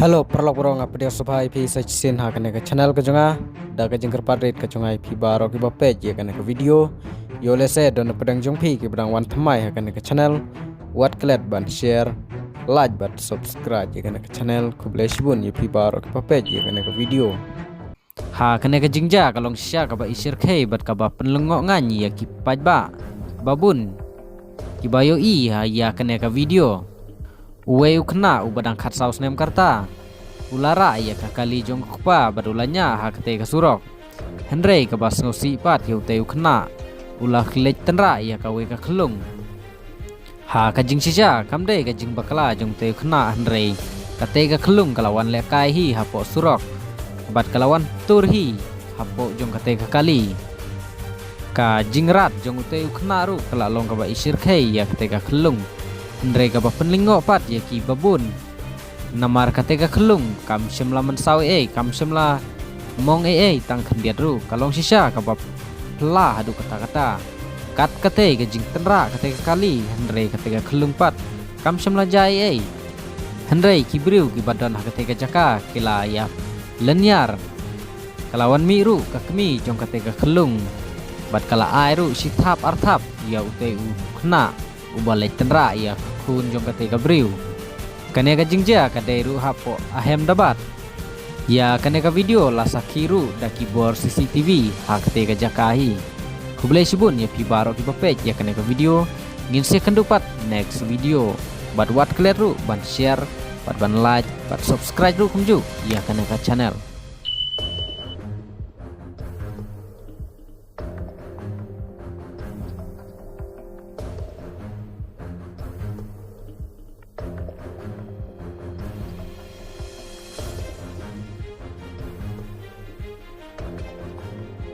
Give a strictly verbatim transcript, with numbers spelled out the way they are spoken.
Hello paralok baroh, nga pdiang sngewbha ïa phi sa shisien ha kane ka channel ka jong nga. Da ka jingkyrpad rit ka jong nga ïa phi baroh kiba peit ïa kane ka video, ïoh lehse don na pdeng jong phi kiba dang wan thymmai ha kane ka channel, wat klet ban share, like bad subscribe ïa kane ka channel. Khublei shibun ïa phi baroh kiba peit ïa kane ka video. Ha kane ka jingjia ka long shisha kaba ishyrkhei bad kaba pynlyngngoh ngan ïa ki paidbah babun kiba ïohi ha ïa kane ka video. Uwei u khynnah uba dang khatsaw snem ka rta u la rah ïa ka kali jong u kpa bad u la ñiah ha katei ka surok. Hynrei kaba sngewsih pat ïa utei u khynnah, u la leit tynrah ïa kawei ka khyllung. Ha ka jingshisha kam dei ka jingbakla jong utei u khynnah, hynrei katei ka khyllung ka la wan lehkai hi hapoh surok bad ka la wan tur hi hapoh jong katei ka kali. Ka jingrat jong utei u khynnah ruh ka la long kaba ishyrkhei ïa katei ka khyllung, hynrei kaba pynlyngngoh pat ïa ki babun. Namar katei ka khyllung kam shym la mynsaw ei ei, kam shym la mong ei ei, tang khyndiat ruh ka long shisha kaba phylla haduh katta katta. Kat katei ka jingtynrah katei ka kali, hynrei katei ka khyllung pat kam shym la jia ei ei. Hynrei ki briew kiba don ha katei ka jaka ki la ïa lynñiar. Ka la wan mih ruh ka kmie jong katei ka khyllung bad ka la ai ruh shi thap ar thap ïa utei u khynnah uba leit tynrah ïa ka khun jong katei ka briew. Kane ka jingjia ka dei ruh hapoh Ahmedabad. Ïa kane ka video la sakhi ruh da ki bor C C T V ha katei ka jaka hi. Khublei shibun ïa phi baroh kiba peit ïa kane ka video. Ngin sa ïakynduh pat next video. Bad wat klet ruh ban share bad ban like bad subscribe ruh kumjuh ïa kane ka channel.